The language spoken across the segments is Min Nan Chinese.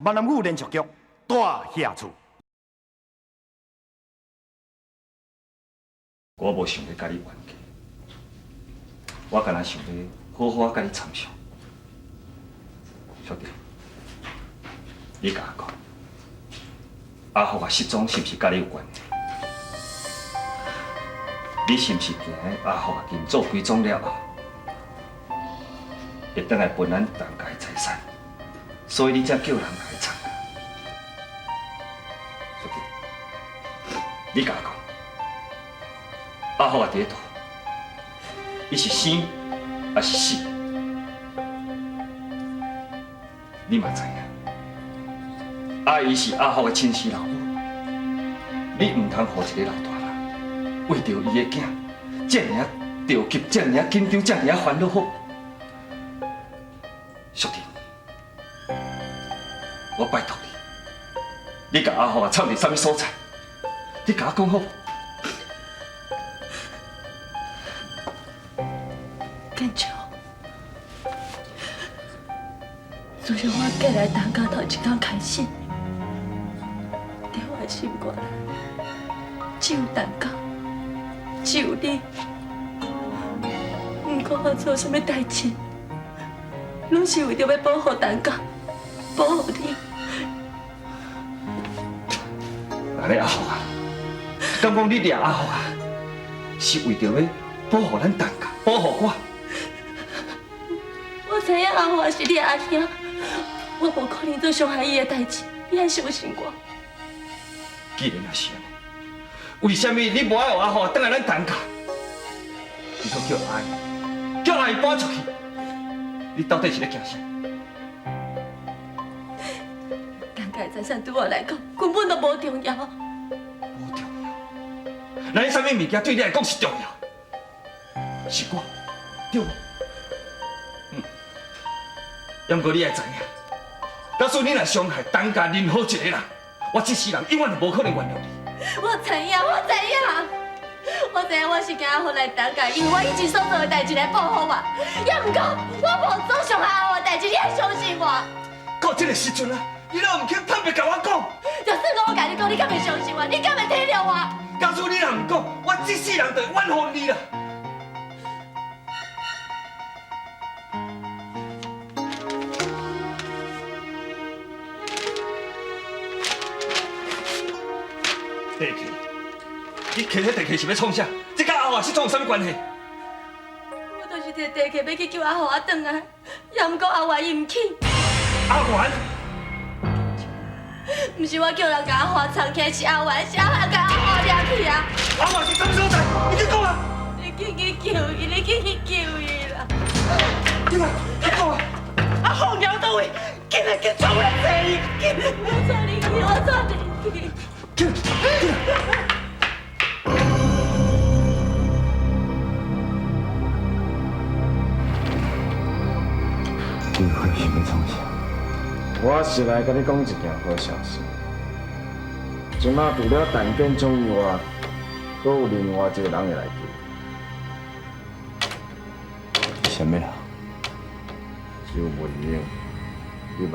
闽南語連續劇《大額厝》。我無想欲共你冤家，我干焦想欲好好仔共你參詳。淑娣，你共我講，阿福仔失蹤是毋是佮你有關係？你是毋是驚阿福仔認做歸贓了後，會轉來分咱陳家的財產，所以你才叫人來藏？淑娣，你共我講。阿福仔佇咧佗，伊是生抑是死？你嘛知影，阿姨是阿福的親生老母，你毋通予一个老大人為著伊的囝，這爾仔著急，這爾仔緊張，這爾仔煩惱。好，淑娣，我拜託你，你共阿福仔藏佇啥物所在？你共我講好無？建秋，自從我嫁來陳家頭一工開始，佇我的心肝內只有陳家，只有你。毋管我做啥物代誌，攏是為著欲保護陳家，保護你。按呢阿福啊，敢講你掠阿福啊，是為著欲保護咱陳家，保護我？我知影阿華是你阿兄，我無可能做傷害伊的代誌，你愛相信我。既然若是按呢，為啥物你無愛予阿福轉來咱陳家？你閣叫阿姨，叫阿姨搬出去，你到底是咧驚啥？陳家的財產對我來講根本就無重要。無重要？那啥物物件對你來講是重要？是我，對無？毋過你愛知影，假使你若傷害陳家任何一個人，我這世人永遠都無可能原諒你。我知影，我知影，我知影，我是驚阿福來陳家，因為我以前所做的代誌來報復我。也毋過，我無做傷害阿福的代誌，你愛相信我。到這个時陣啊，你攏毋肯坦白共我講。就算講我共你講，你敢會相信我？你敢會體諒我？假使你若毋講，我這世人就會怨恨你啦。地契，你提彼地契是欲創啥？這佮阿華失蹤有啥物關係？我就是提地契欲去救阿華轉來，也毋過阿華伊毋肯。阿元，毋是我叫人共阿華藏起來，是阿元，是阿元共阿華掠去啊！阿華佇啥物所在？你去講啊！你緊去救伊，你緊去救伊啦！你來，你講啊！阿鳳娘佗位？緊來緊出來找伊，緊！我帶你去，我帶你去。去，去。你会是欲創啥？我是來共你講一件好消息。這馬除了陳建忠以外，閣有另外一個人會來救。啥物人？周文英，你捌無？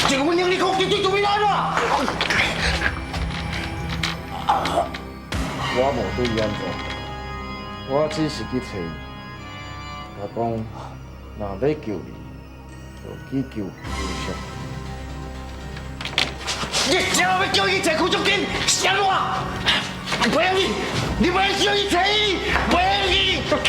周文英，你講你做咩安怎？我無對伊按怎，我只是去揣伊，共講若欲救你，就去救邱淑。你啥欲叫伊揣邱淑金？是按怎？袂用去，你袂用叫伊揣伊，袂用去。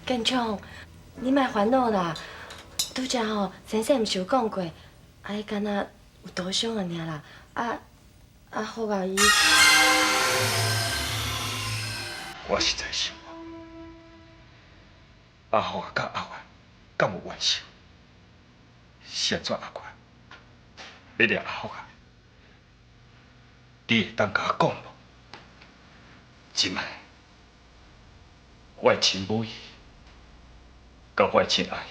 建昌，你莫烦恼啦。拄才吼，先生毋是有讲过，啊，伊敢若有刀伤啊尔啦，啊阿福啊伊。我实在想无，阿福啊佮阿元敢有冤仇？是按怎阿元？欲掠阿福啊？你会当共我讲无？这摆，我的亲母佮我的亲阿兄，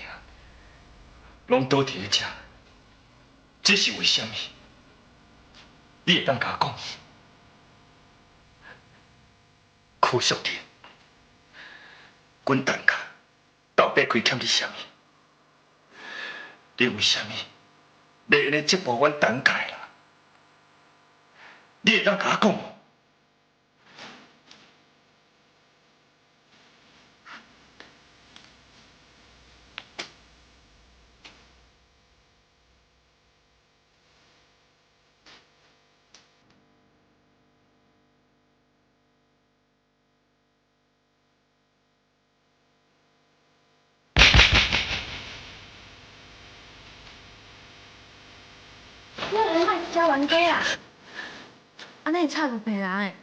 拢倒伫咧遮，这是为啥物？你会当共我讲？柯淑玲，阮陈家到底亏欠你啥物？你为啥物欲按呢折磨阮陈家的人？你会当共我讲无？你莫食冤家啦！按呢会吵著别人的。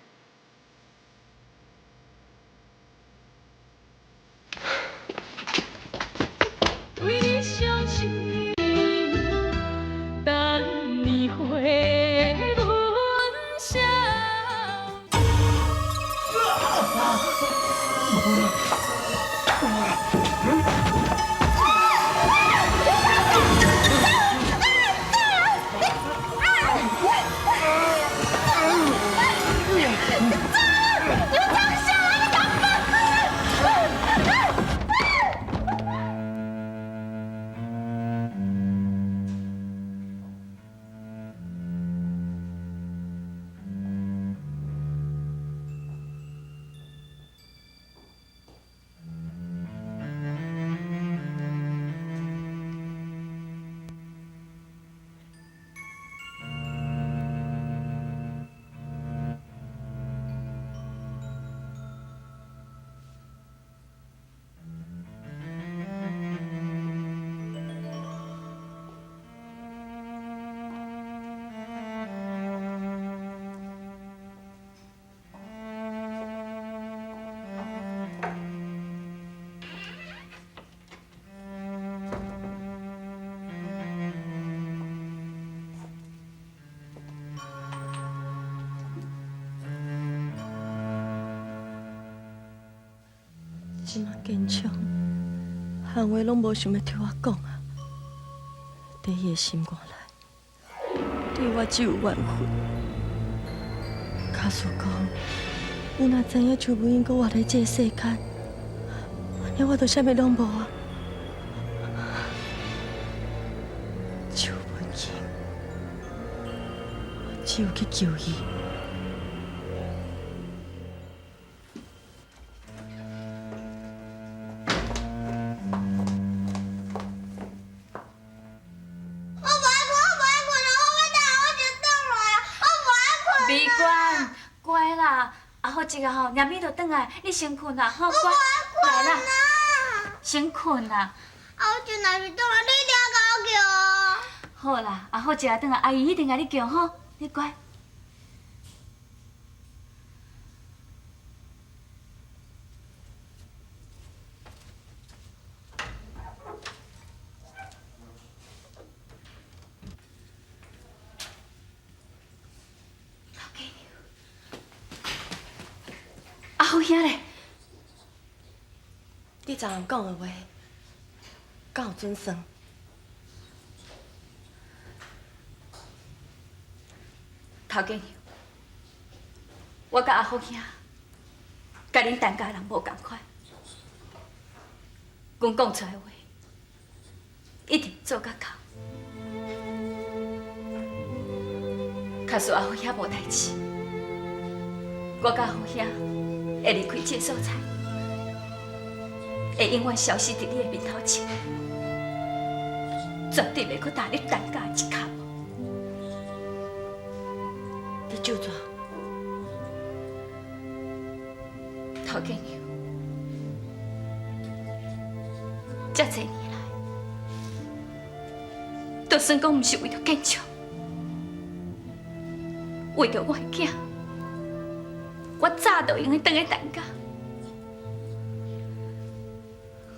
为你伤心，等你回阮笑。这马坚强，闲话拢无想欲听我讲啊！伫伊的心肝内，对我只有怨恨。假使讲，伊若知影邱文英阁活佇这个世间，按呢我就啥物拢无啊！邱文英，我只有去救伊。这个吼，连咪就转来，你先困啦，吼，乖，来啦，先困啦。阿福若是转来，你一定共我叫。好啦，阿福一下转来，阿姨一定共你叫吼，你乖。阿福兄咧，你昨昏讲的话，敢有准算？头家娘，我佮阿福兄，佮恁陈家人无仝款，阮讲出来的话，一定做甲到。假使阿福兄无代志，我佮阿福兄会离开这个所在，会永远消失伫你的面头前，绝对袂阁踏入陈家一脚。你咒怎？头家娘，這濟年來，就算講毋是為著建昌，為著我的囝，我早就應該轉去陳家。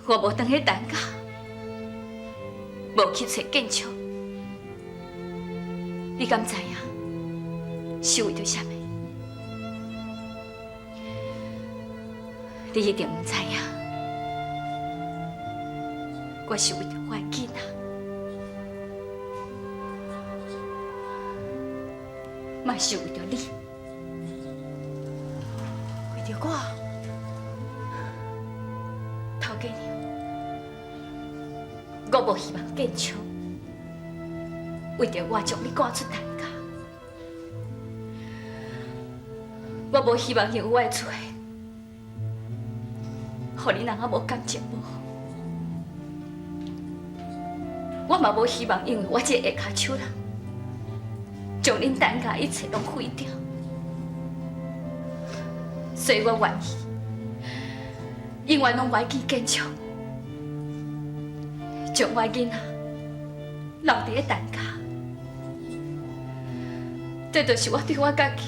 我無轉去陳家，無去揣建昌，你敢知影？是為著啥物？你一定毋知影。我是為著我的囡仔，嘛是為著你。為著我？頭家娘，我無希望建昌為著我將你趕出陳家，我無希望因為我的出現，予恁人仔無感情無好。我嘛無希望因為我這個下跤手人，將恁陳家一切攏毀掉，所以我願意，永遠攏袂見建昌，將我囡仔留佇咧陳家，這就是我對我家己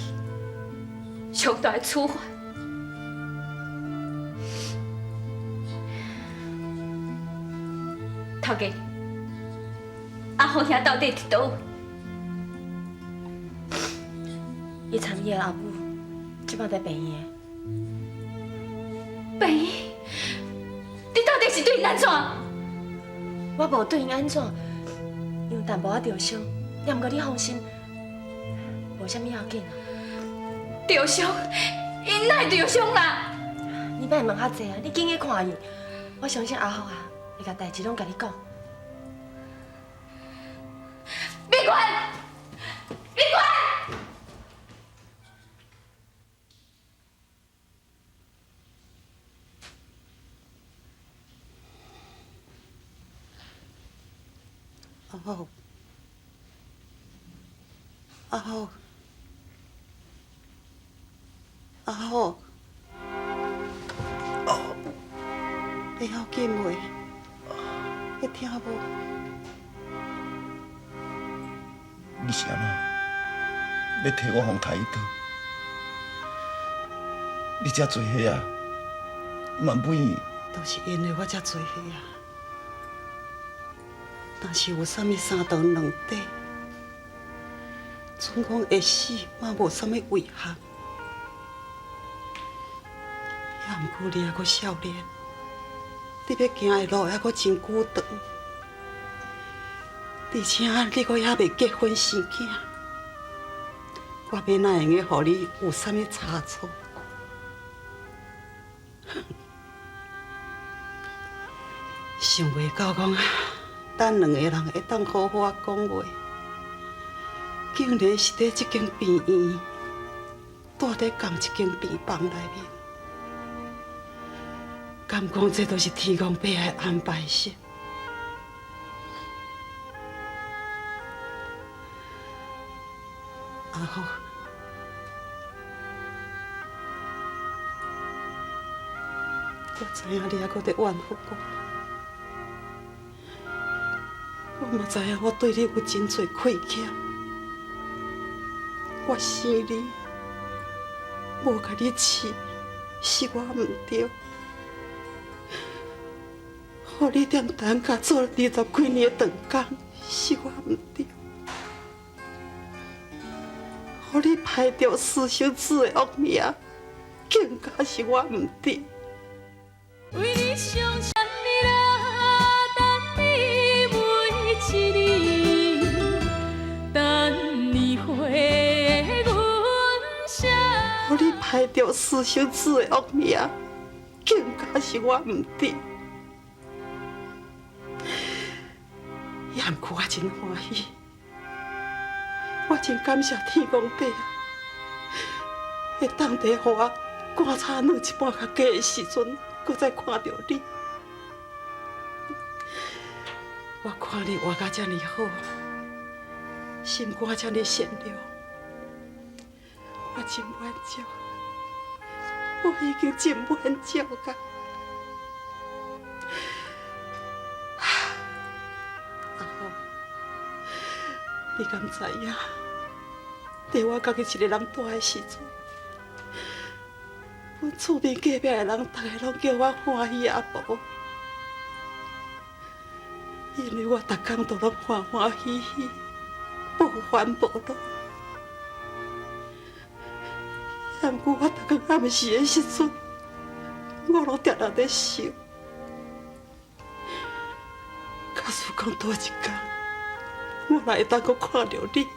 上大的處罰。頭家。阿福兄到底佇佗位？伊參伊的老母，這擺佇病院。病院？你到底是對𪜶按怎？我無對𪜶按怎，因有淡薄仔著傷，也毋過你放心，無啥物要緊啊。著傷？𪜶哪會著傷啦？你莫問較濟啊，你緊去看伊，我相信阿福啊會共代誌攏共你講。美君，美君，阿福，阿福，阿福，会要紧袂？会疼无？你是按怎？欲替我予抬去倒？你遮做伙啊，嘛不伊。都是因為我遮做伙啊。若是有啥物三長兩短，準講會死嘛無啥物遺憾。也毋過你猶閣少年，你欲行的路猶閣真久長。而且你閣猶未結婚生囝，我欲哪會用得予你有啥物差錯？想袂到講，咱兩個人會當好好仔講話，竟然是佇這間病院，蹛佇仝一間病房內面，敢講這都是天公伯的安排是？阿福，我知影你猶閣佇怨恨我，我嘛知影我對你有真濟虧欠，我生你，無共你飼，是我毋對，予你踮陳家做20幾年的長工，是我毋對。予你歹著私生子的惡名，更加是我毋對。為你傷心啦，等你每一年，等你回阮身。予你歹著私生子的惡名，更加是我毋對。也毋過我真歡喜。我真感謝天公伯啊，會當佇予我棺材軟一半較低的時陣，閣再看著你。我看你活甲遮爾好，心肝遮爾善良，我真滿足，我已經真滿足矣。你敢知影？佇我家己一个人蹛的時陣，阮厝邊隔壁的人，逐个攏叫我歡喜阿婆，因為我逐工都攏歡歡喜喜，無煩無惱。毋過我逐工暗時的時陣，我攏定定咧想，假使講倒一工，我若會當閣看著你，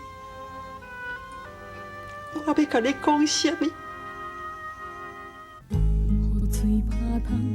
我欲共你講啥物？雨水拍窗。